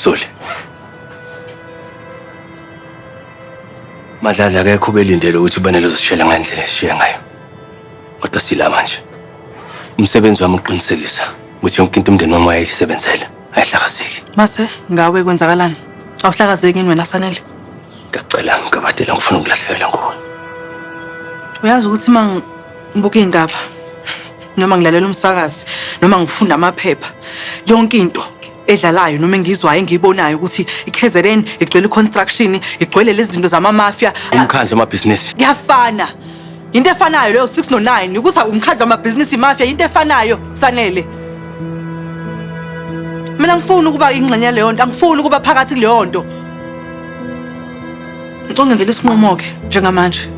Angikusoli. Madladla akekho ubelindele ukuthi uBanele uzosishela ngendlela esishiya ngayo. Kodwa sila manje. Umsebenzi wami ukuqinisekisa ukuthi yonke into umndeni wami wayeyisebenzela ayihlakazeki. Mase ngawe kwenzakalani? Awuhlakazeki yini wena Sanele? Ngiyacela ngikabadela ngifuna ukulahlekelwa nguwe. Uyazi ukuthi uma ngibuka iy'ndaba noma ngilalela umsakazi noma ngifunda amaphepha yonke into edlalayo noma engiyizwayo engiyibonayo ukuthi i-KZN igcwele i-construction igcwele lezi zinto zamamafia. Umkhandlu wamabhizinisi. Kuyafana. Into efanayo leyo 6 no 9 ukuthi umkhandlu wamabhizinisi imafia into efanayo Sanele. Mina ngifuni ukuba ingxenye leyo nto, angifuni ukuba phakathi kuleyo nto. Ngicela ungenzele isinqumo-ke njengamanje.